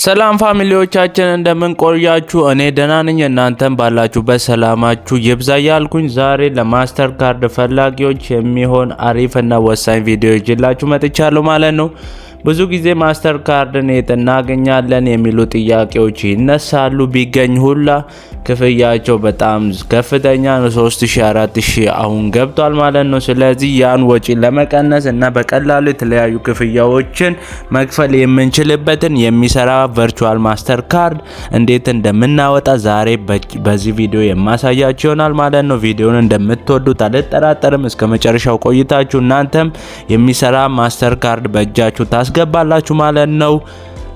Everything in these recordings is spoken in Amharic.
ሰላም family ዎቻችን፣ እንደምን ቆያችሁ? እኔ ደህና ነኝ። እናንተም ባላችሁበት ሰላማችሁ ይብዛ እያልኩኝ ዛሬ ለ Mastercard ፈላጊዎች የሚሆን አሪፍና ወሳኝ ቪዲዮ ይዤላችሁ መጥቻለሁ ማለት ነው። ብዙ ጊዜ Mastercard ን የት እናገኛለን የሚሉ ጥያቄዎች ይነሳሉ። ቢገኝ ሁላ ክፍያቸው በጣም ከፍተኛ ነው። 3000፣ 4000 አሁን ገብቷል ማለት ነው። ስለዚህ ያን ወጪ ለመቀነስ እና በቀላሉ የተለያዩ ክፍያዎችን መክፈል የምንችልበትን የሚሰራ virtual Mastercard እንዴት እንደምናወጣ ዛሬ በዚህ ቪዲዮ የማሳያችሁ ይሆናል ማለት ነው። ቪዲዮውን እንደምትወዱት አልጠራጠርም። እስከ መጨረሻው ቆይታችሁ እናንተም የሚሰራ Mastercard በእጃችሁ ታስገባላችሁ ማለት ነው።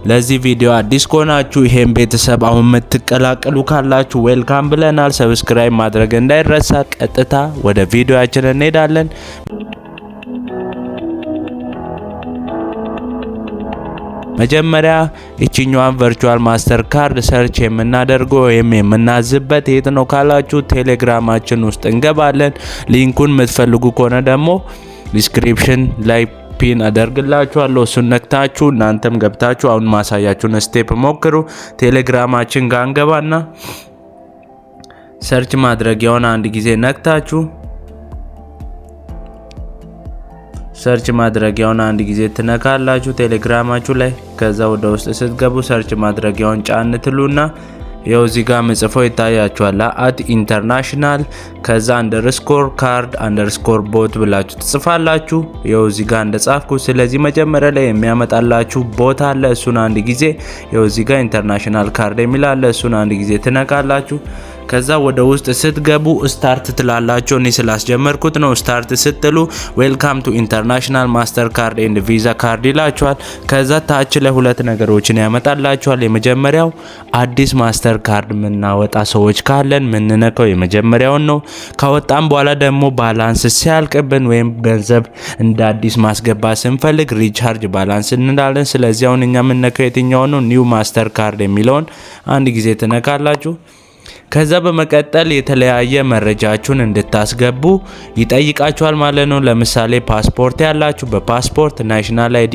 ለዚህ ቪዲዮ አዲስ ከሆናችሁ፣ ይሄን ቤተሰብ አሁን የምትቀላቀሉ ካላችሁ welcome ብለናል። Subscribe ማድረግ እንዳይረሳ። ቀጥታ ወደ ቪዲዮአችን እንሄዳለን። መጀመሪያ ይችኛዋን virtual Mastercard search የምናደርገው ወይም የምናዝበት የት ነው ካላችሁ ቴሌግራማችን ውስጥ እንገባለን። Link ኡን የምትፈልጉ ከሆነ ደግሞ description ላይ pin አደርግላችኋለሁ። እሱን ነክታችሁ እናንተም ገብታችሁ አሁን ማሳያችሁን step ሞክሩ። ቴሌግራማችን ጋር እንገባና search ማድረጊያውን አንድ ጊዜ ነክታችሁ፣ search ማድረጊያውን አንድ ጊዜ ትነካላችሁ ቴሌግራማችሁ ላይ። ከዛ ወደ ውስጥ ስትገቡ search ማድረጊያውን ጫን ትሉና ይኸው እዚህ ጋር ምጽፈው ይታያችኋል። @international ከዛ _card_bot ብላችሁ ትጽፋላችሁ። ይኸው እዚህ ጋር እንደጻፍኩ። ስለዚህ መጀመሪያ ላይ የሚያመጣላችሁ bot አለ። እሱን አንድ ጊዜ፣ ይኸው እዚህ ጋር international card የሚል አለ። እሱን አንድ ጊዜ ትነካላችሁ። ከዛ ወደ ውስጥ ስትገቡ start ትላላችሁ። እኔ ስላስጀመርኩት ነው። Start ስትሉ "Welcome to international Mastercard and Visa card" ይላችኋል። ከዛ ታች ላይ ሁለት ነገሮችን ያመጣላችኋል። የመጀመሪያው አዲስ Mastercard የምናወጣ ሰዎች ካለን የምንነካው የመጀመሪያውን ነው። ካወጣን በኋላ ደግሞ balance ሲያልቅብን ወይም ገንዘብ እንደ አዲስ ማስገባት ስንፈልግ recharge balance እንላለን። ስለዚህ አሁን እኛ የምንነካው የትኛው ነው? New Mastercard የሚለውን አንድ ጊዜ ትነካላችሁ። ከዛ በመቀጠል የተለያየ መረጃችሁን እንድታስገቡ ይጠይቃችኋል ማለት ነው። ለምሳሌ ፓስፖርት ያላችሁ በፓስፖርት፣ national ID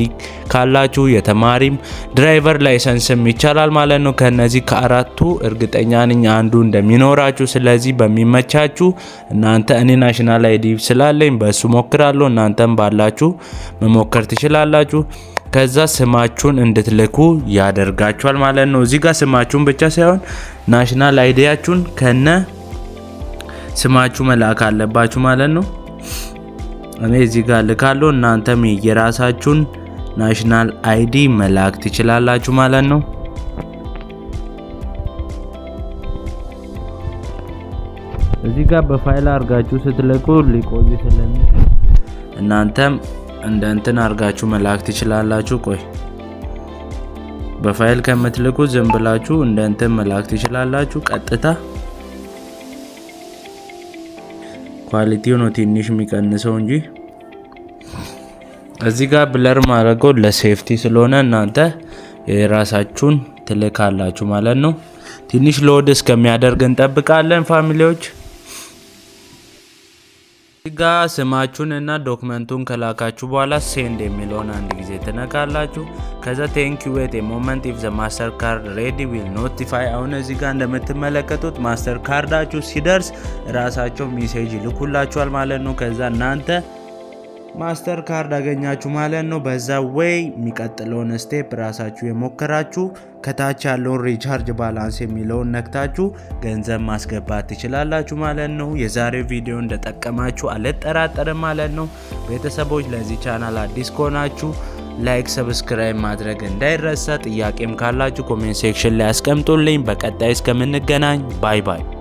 ካላችሁ የተማሪም፣ driver license ም ይቻላል ማለት ነው። ከነዚህ ከአራቱ እርግጠኛ ነኝ አንዱ እንደሚኖራችሁ። ስለዚህ በሚመቻችሁ እናንተ፣ እኔ national ID ስላለኝ በሱ ሞክራለሁ። እናንተም ባላችሁ መሞከር ትችላላችሁ። ከዛ ስማችሁን እንድትልኩ ያደርጋችኋል ማለት ነው። እዚህ ጋር ስማችሁን ብቻ ሳይሆን national ID ያችሁን ከነ ስማችሁ መላክ አለባችሁ ማለት ነው። እኔ እዚህ ጋር ልካለሁ። እናንተም የራሳችሁን national ID መላክ ትችላላችሁ ማለት ነው። እዚህ ጋር በፋይል አድርጋችሁ ስትልኩ ሊቆይ ስለሚችል እናንተም እንደ እንትን አድርጋችሁ መላክ ትችላላችሁ። ቆይ፣ በፋይል ከምትልኩ ዝም ብላችሁ እንደ እንትን መላክ ትችላላችሁ። ቀጥታ quality ው ነው ትንሽ የሚቀንሰው እንጂ። እዚህ ጋር blur ማድረገው ለ safety ስለሆነ እናንተ የራሳችሁን ትልካላችሁ ማለት ነው። ትንሽ load እስከሚያደርግ እንጠብቃለን family ዎች። ጋ ስማችሁን እና document ኡን ከላካችሁ በኋላ send የሚለውን አንድ ጊዜ ትነካላችሁ። ከዛ "Thank you, wait moment, if the Mastercard ready we'll notify"። አሁን እዚህ ጋር እንደምትመለከቱት Mastercard ኣችሁ ሲደርስ ራሳቸው message ይልኩላችኋል ማለት ነው። ከዛ እናንተ Mastercard አገኛችሁ ማለት ነው። በዛ way የሚቀጥለውን step ራሳችሁ የሞከራችሁ ከታች ያለውን recharge balance የሚለውን ነክታችሁ ገንዘብ ማስገባት ትችላላችሁ ማለት ነው። የዛሬው ቪዲዮ እንደጠቀማችሁ አልጠራጠርም ማለት ነው። ቤተሰቦች፣ ለዚህ ቻናል አዲስ ከሆናችሁ like፣ subscribe ማድረግ እንዳይረሳ። ጥያቄም ካላችሁ comment section ላይ አስቀምጡልኝ። በቀጣይ እስከምንገናኝ bye bye።